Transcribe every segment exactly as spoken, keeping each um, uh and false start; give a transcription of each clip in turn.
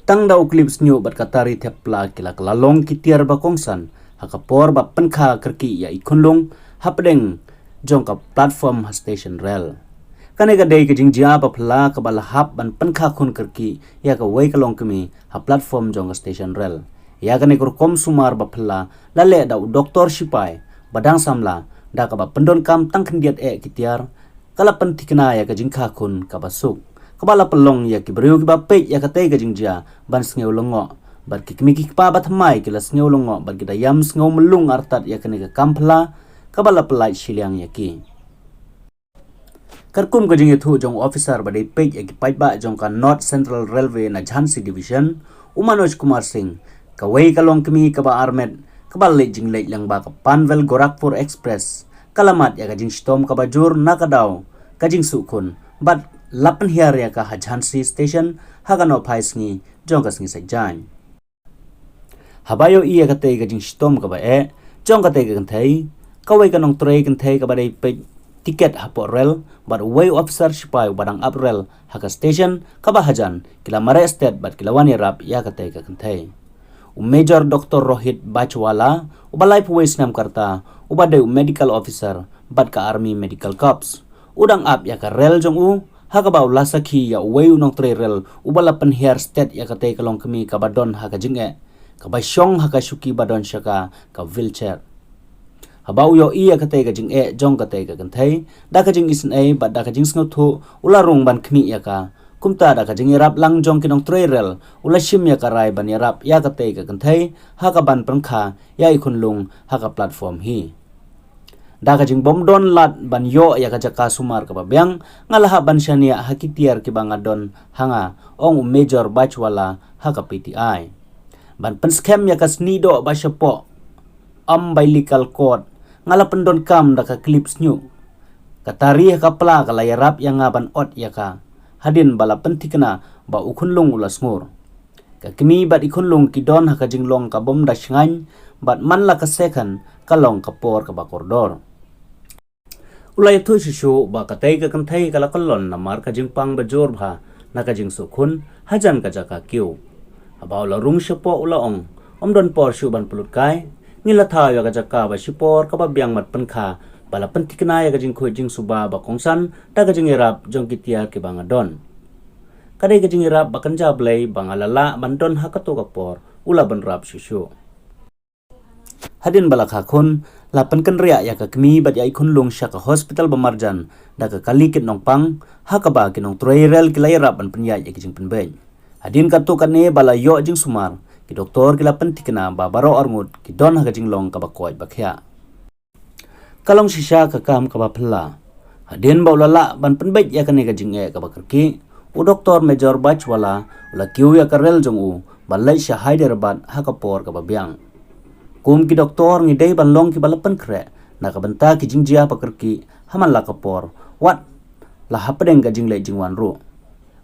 Tang da u clip sniuh bad ka tari thep pla ki la kylla long ki tiar ba kongsan ha ka por ba pynkha kyrkieh ïa i khunlung hapdeng jong ka platform ha station rel. Kane ka dei ka jingjia ba phylla kaba la hap ban pynkha khun kyrkieh ïa kawei ka longkmie ha platform jong ka station rel. Ïa kane ka rukom sumar ba phylla la leh da u doktor shipai ba dang samla, da kaba pyndonkam tang khyndiat eh ki tiar, ka la pynthikna ïa ka jingkha khun kaba suk, kaba la pynlong ïa ki briew kiba peit ïa katei ka jingjia ban sngew lyngngoh, bad ki kmie ki kpa ba thymmai ki la sngew lyngngoh bad ki da ïam sngew mlung artat ïa kane ka kam phylla kaba la pyllait shiliang ïa ki. Katkum ka jingïathuh jong u officer ba dei peit ïa ki paidbah jong ka North Central Railway na Jhansi Division, u Manoj Kumar Singh, kawei ka longkmie kaba armet kaba leit jingleit lyngba ka Panvel Gorakhpur Express, ka la mad ïa ka jingshitom kaba jur na ka daw ka jingsuh khun bad la pynhiar ïa ka ha Jhansi Station ha ka nohphai sngi jong ka sngi Saitjaiñ. Haba ïohi ïa katei ka jingshitom kaba eh jong katei ka kynthei, kawei ka nongtrei kynthei kaba dei peit tiket hapoh rel bad uwei u officer shipai uba dang ap rel ha ka station kaba hajan ki la mareh stet bad ki la wan ïarap ïa katei ka kynthei. U Major Doctor Rohit Bachwala, uba laiphew wei snem ka rta, uba dei u medical officer bad ka Army Medical Corps, u dang ap ïa ka rel jong u ha kaba u la sakhi ïa uwei u nongtrei rel uba la pynhiar stet ïa katei ka longkmie kaba don ha ka jingeh, kaba shong ha ka shuki ba don sha ka, ka wheelchair. Haba u ïohi ïa katei ka jingeh jong katei ka kynthei, da ka jingisynei bad da ka jingsngewthuh u la rung ban khmih ïa ka. Kumta da ka jingïarap lang jong ki nongtrei rel u la shim ïa ka rai ban ïarap ïa katei ka kynthei ha kaban pynkha ïa i khunlung ha ka platform hi. Da ka jingbym don lad ban ïoh ïa ka jaka sumar kaba biang, nga la hap ban shaniah ha ki tiar kiba nga don ha nga, ong u Major Bachwala ha ka P T I. Ban pynskhem ïa ka snieh doh ba shapoh umbilical cord, nga la pyndonkam da ka clip sniuh. Ka tari ha ka pla ka la ïarap ïa nga ban ot ïa ka, hadien ba la pynthikna ba u khunlung u la sngur. Ka kmie bad i khunlung ki don ha ka jinglong ka bym da shngaiñ bad man la ka second ka long ka por kaba kordor. U la ïathuh shuh shuh ba katei ka kynthei ka la kyllon namar ka jingpang ba jur bha na ka jingsuh khun hajan ka jaka kiew. Haba u la rung shapoh u la ong, ym don por shuh ban pynlut kai, ngi la thaw ïa ka jaka ba shipor kaba biang ban pynkha, ba la pynthikna ïa ka jingkhuid jingsuba ba kongsan da ka jingïarap jong ki tiar kiba nga don. Ka dei ka jingïarap ba kynja blei ba nga la lah ban don ha kato ka por, u la bynrap shuh shuh. Hadien ba la kha khun, la pynkynriah ïa ka kmie bad ïa i khunlung sha ka hospital ba marjan da ka kali kit nongpang, ha kaba ki nongtrei rel ki la ïarap ban pynïaid ïa ki jingpynbeit. Hadien katto katne ba la ïoh jingsumar, ki doktor ki la pynthikna ba baroh arngut ki don ha ka jinglong kaba koit ba khiah. Ka long shisha ka kam kaba phylla. Hadien ba u la lah ban pynbeit ïa kane ka jingeh kaba kyrkieh, u Doktor Major Bachwala u la kiew ïa ka rel jong u ba leit sha Hyderabad ha ka por kaba biang. Kum ki doktor ngi dei ban long kiba la pynkhreh na ka bynta ki jingjia ba kyrkieh ha man la ka por, wat la hapdeng ka jingleit jingwan ruh.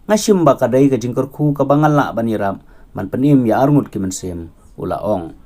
Nga shim ba ka dei ka jingkyrkhu kaba nga lah ban ïarap ban pynim ïa arngut ki mynsiem, u la ong.